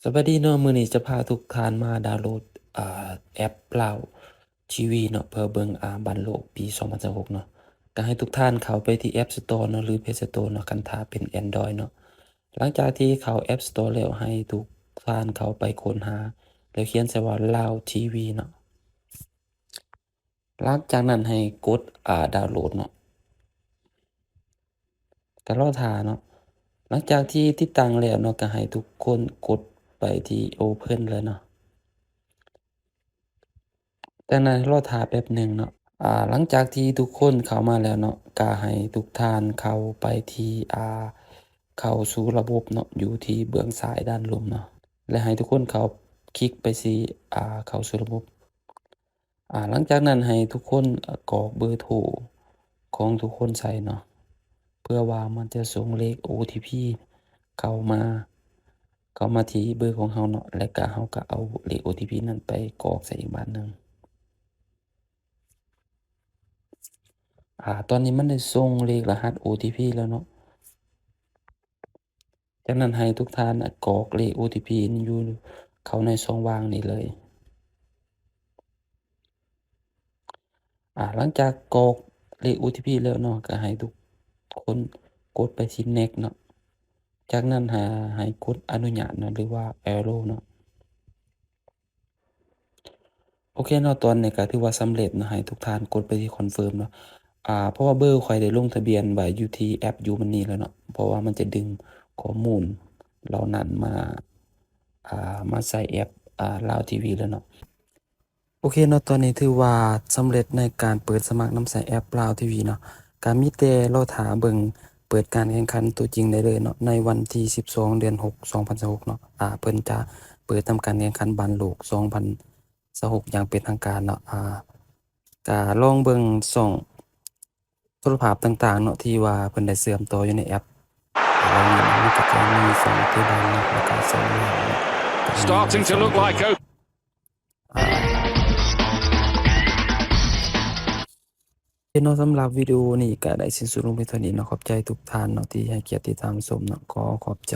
ສະບາຍດີເນາະ, ມື້ນີ້ຈະພາທຸກທ່ານມາດາວໂຫຼດ ອ່າ ແອັບລາວທີວີເນາະ ເພື່ອເບິ່ງ ອ່າ ບັນໂລກປີສອງພັນຊາວຫົກເນາະ. ກໍໃຫ້ທຸກທ່ານເຂົ້າໄປທີ່ App Store ເນາະ ຫຼື Play Store ເນາະ ຄັນຖ້າເປັນ Android ເນາະ. ຫຼັງຈາກທີ່ເຂົ້າ App Store ແລ້ວ ໃຫ້ທຸກທ່ານເຂົ້າໄປຄົ້ນຫາ ແລ້ວຂຽນໃສ່ວ່າ ລາວທີວີເນາະ. ຫຼັງຈາກນັ້ນໃຫ້ກົດ ອ່າ ດາວໂຫຼດເນາະ ກໍລໍຖ້າເນາະ. ຫຼັງຈາກທີ່ຕິດຕັ້ງແລ້ວເນາະ ກໍໃຫ້ທຸກຄົນກົດໄປທີ່ Open ເລີຍເນາະ. ຈາກນັ້ນລໍຖ້າແປັບໜຶ່ງເນາະ. ອ່າ ຫຼັງຈາກທີ່ທຸກຄົນເຂົ້າມາແລ້ວເນາະ ກໍໃຫ້ທຸກທ່ານເຂົ້າໄປທີ່ ອ່າ ເຂົ້າສູ່ລະບົບເນາະ ຢູ່ທີ່ເບື້ອງຊ້າຍດ້ານລຸ່ມເນາະ ແລະ ໃຫ້ທຸກຄົນເຂົ້າ ຄລິກໄປທີ່ ອ່າ ເຂົ້າສູ່ລະບົບ. ອ່າ ຫຼັງຈາກນັ້ນໃຫ້ທຸກຄົນ ອາ ກອກເບີໂທຂອງທຸກຄົນໃສ່ເນາະ ເພື່ອວ່າມັນຈະສົ່ງເລກ ໂອ ທີ ພີ ເຂົ້າມາ ເຂົ້າມາທີ່ເບີຂອງເຮົາເນາະ ແລ້ວກະເຮົາກະເອົາເລກ ໂອ ທີ ພີ ນັ້ນໄປກອກໃສ່ອີກບາດໜຶ່ງ. ອາ ຕອນນີ້ມັນໄດ້ສົ່ງເລກລະຫັດ ໂອ ທີ ພີ ແລ້ວເນາະ. ຈາກນັ້ນໃຫ້ທຸກທ່ານ ອາ ກອກເລກ ໂອ ທີ ພີ ຢູ່ເຂົ້າໃນຊ່ອງວ່າງນີ້ເລີຍ. ອາ ຫຼັງຈາກກອກເລກ ໂອ ທີ ພີ ແລ້ວເນາະ ກໍໃຫ້ທຸກຄົນກົດໄປທີ່ Next ເນາະ. ຈາກນັ້ນ ຫາ ໃຫ້ກົດອະນຸຍາດເນາະ ຫຼືວ່າ Allow ເນາະ. ໂອເຄເນາະ, ຕອນນີ້ກໍຖືວ່າສຳເລັດເນາະ, ໃຫ້ທຸກທ່ານກົດໄປທີ່ Confirm ເນາະ. ອາ ເພາະວ່າເບີຂ້ອຍໄດ້ລົງທະບຽນໄວ້ຢູ່ທີ່ແອັບ YouMoney ແລ້ວເນາະ, ເພາະວ່າມັນຈະດຶງຂໍ້ມູນເຫຼົ່ານັ້ນມາ ອາ ມາໃສ່ແອັບ ອາ ລາວທີວີ ແລ້ວເນາະ. ໂອເຄເນາະ, ຕອນນີ້ຖືວ່າສຳເລັດໃນການເປີດສະໝັກນຳໃຊ້ແອັບລາວທີວີເນາະ. ກະມີແຕ່ລໍຖ້າເບິ່ງເປີດການແຂ່ງຂັນຕົວຈິງໄດ້ເລີຍເນາະ ໃນວັນທີສິບສອງ ເດືອນຫົກ ສອງພັນຊາວຫົກເນາະ. ອາ ເພິ່ນຈະເປີດທຳການແຂ່ງຂັນບານໂລກສອງພັນຊາວຫົກຢ່າງເປັນທາງການເນາະ. ອາ ກະລອງເບິ່ງຊ່ອງໂທລະພາບຕ່າງໆເນາະ ທີ່ວ່າເພິ່ນໄດ້ເຊື່ອມຕໍ່ຢູ່ໃນແອັບເຫຼົ່ານີ້ເນາະ. ມັນກະຈະມີຊ່ອງເຕະບອນເນາະ ແລ້ວກະຊ່ອງລາວເນາະ. Starting to look like ເນາະ. ສຳລັບວິດີໂອນີ້ກໍໄດ້ສິ້ນສຸດລົງພຽງເທົ່ານີ້ເນາະ. ຂອບໃຈທຸກທ່ານເນາະ ທີ່ໃຫ້ກຽດຕິດຕາມຊົມເນາະ. ຂໍຂອບໃຈ.